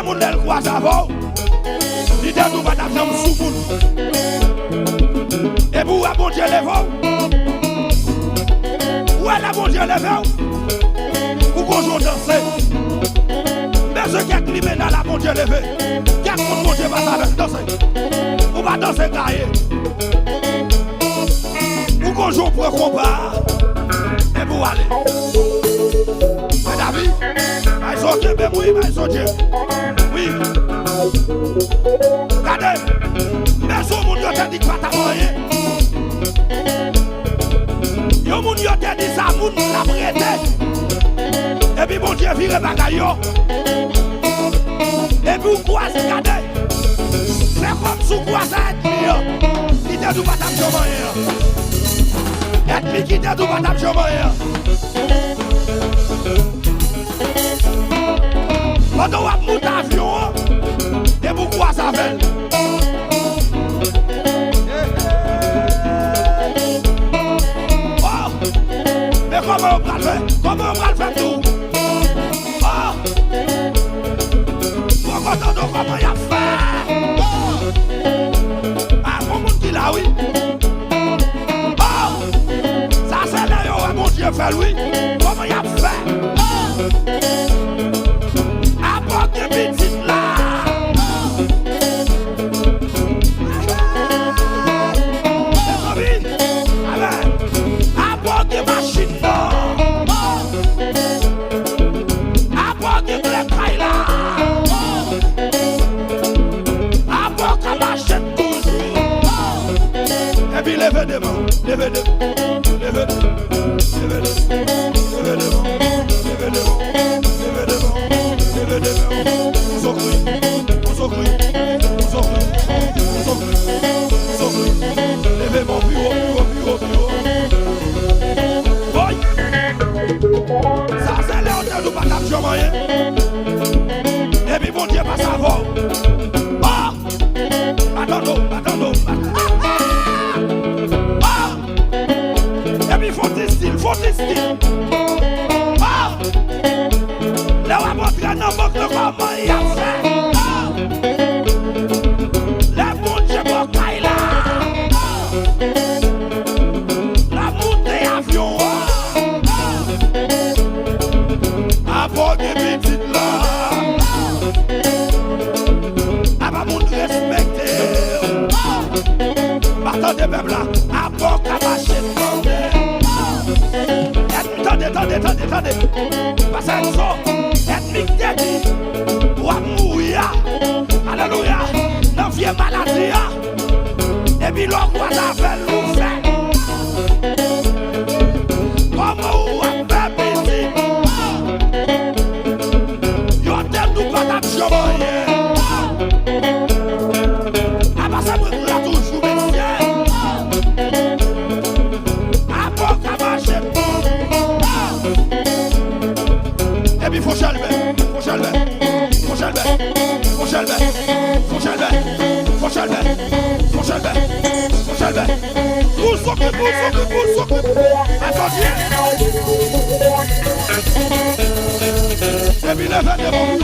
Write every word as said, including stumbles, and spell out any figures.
Moun lè l kwaze avè w, li te di w pa t ap janm sou moun. Epi w wè Bondye leve w. Ou wè lè Bondye leve w, ou gon jan w danse. M bezwen kèk limena la Bondye leve. Kèk moun Bondye pase avè l danse. Ou pa danse gaye. Ou gon jan w pran konpa a, epi w ale. Mèdavi, bay zo kenbe m wi, bay zo dye. Wi. Gade, men sou moun yo te di k pa t ap anyen. Yon moun yo te di sa moun l ap rete. Epi Bondye vire bagay yo. Epi w kwaze, gade. Fè kòmsi w kwaze ènmi an. Li te di w pa t ap janm anyen an. Ènmi ki te di w pa t ap janm anyen an. Pandan w ap monte avyon an, epi w kwaze avè l. Oh! Men kòman yo pral fè? Kòman yo pral fè tou? Oh! Poko tande w kòman y ap fè. Oh! A, gon moun ki la, wi. Oh! Sa se lè yo wè Bondye fè l, wi. Kòman y ap fè? Oh! Apa w gen pitit la. Oh! Mezanmi, amèn. Apa w gen machin nan. Apa w gen kle kay la. Apa w ka mache toujou. Epi leve de men w, leve de men w, leve de men w, leve de men w, leve de men w, leve de men w, leve de men w, leve de men w. Ou sokri, ou sokri, ou sokri, ou sokri, ou sokri. Leve men w pi wo, pi wo, pi wo, pi wo. Woy! Sa se lè yo te di w pa t ap janm anyen. Epi Bondye pase avè w. Oh! Pa tande w, pa tande w, pa Oh! Epi fò ti stil, fò ti stil. Oh! Lè w ap antre nan bank nan kòman y ap fè? Oh! Lè Bondye ba w kay la. Oh! L ap moute avyon an. Apa w gen pitit la. Apa moun respekte w. Pa tande pèp la. Apa w ka mache tande. Ènmi, tande, tande, tande, tande. Pase ak zo. Ènmi k te di w ap mouri a. Alelouya. Nan vye maladi a. Epi lè w kwaze avè l, ou fè. Kòman ou ap fè pitit? Yo te di w pa t ap janm anyen. Apa se mwen ki la toujou, mesye. Apa w ka mache. Epi fò chèlbè, fò chèlbè, fò chèlbè, fò chèlbè, fò chèlbè, fò chèlbè, fò chèlbè, fò chèlbè. Pou sokri, pou sokri, pou sokri. Atandye. Epi leve de men w,